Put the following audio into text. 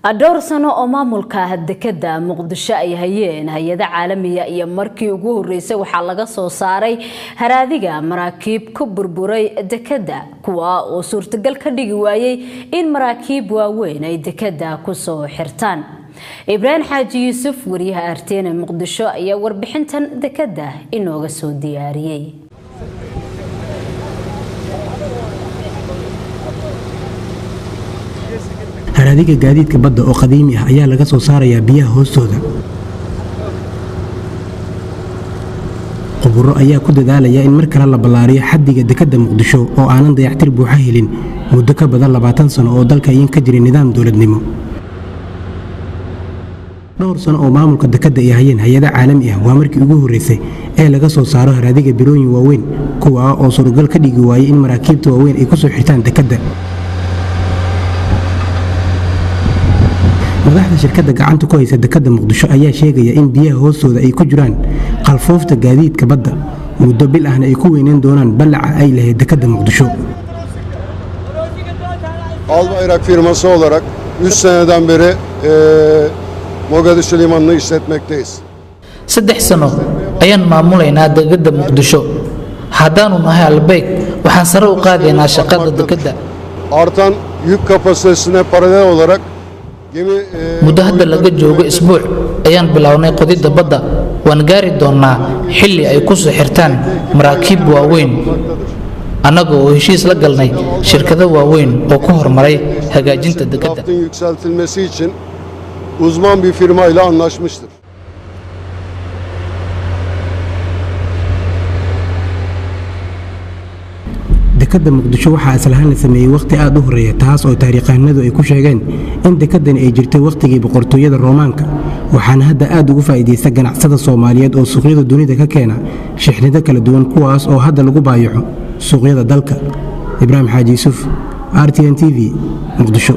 Dhowr sano oo maamulka dekeda Muqdisho ay hayeen hay-ada caalamiya iyo markii ugu horeysay waxaa laga soo saaray haraadiga maraakiib ku burburay dekeda, kuwa oo suurtagal ka dhigi waayey in maraakiib waaweyn ay dekeda kusoo xirtaan. Ibraahim Xaaji Yuusuf, wariyaha RTN Muqdisho, ayaa warbixintan dekeda inooga soo diyaariyey. Haraadiga gaadiidka badda oo qadiimi ah ayaa laga soo saarayaa biyaha hoostooda. Khuburo ayaa ku dadaalaya in mar kale la ballaariyo xaddiga dekadda Muqdisho oo aanan dayactir buuxa helin muddo ka badan 20 sano oo dalka ayan ka jirin nidaam dowladnimo. Dhowr sano oo maamulka dekadda ay hayeen hay-ada caalami ah, waa markii ugu horreysay ee laga soo saaro haraadiga birooyin waaweyn, kuwa oo suuragal ka dhigi waayey in maraakiibta waaweyn ay ku soo xirtaan dekadda. Madaxda shirkadda gacanta ku haysa dekadda Muqdisho ayaa sheegaya in biyaha hoostooda ay ku jiraan qalfoofta gaadiidka badda, muddo bil ahna ay ku weyneyn doonaan ballaca ay lahayd dekadda Muqdisho. Albayrak firması olarak 3 seneden beri Mogadishu Limanı'nı işletmekteyiz. 3 sano ayaan maamulaynaa dekadda Muqdisho. Haddaanu nahay Albayk, waxaan sare u qaadaynaa shaqada dekadda. Artan yük kapasitesine paralel olarak gemi Muddo hadda laga joogo isbuuc ayaan bilownay qodidda badda. Waan gaari doonnaa xilli ay ku soo xirtaan maraakiib waaweyn, annaga oo heshiis la galnay shirkado waaweyn oo ku horumaray hagaajinta dekadda. Draftın yükseltilmesi için uzman bir firma ile anlaşmıştır. Dekadda Muqdisho waxaa aslahaan la sameeyey wakhti aad u horreeya, taas oo taariikhahanadu ay ku sheegeen in dekeddani ay jirtay wakhtigii boqortooyada Roomaanka. Waxaana hadda aad ugu faa'iidaysta ganacsada Soomaaliyeed oo suuqyada dunida ka keena shixnado kala duwan, kuwaas oo hadda lagu baayaco suuqyada dalka. Ibraahim Xaaji Yuusuf, RTN TV, Muqdisho.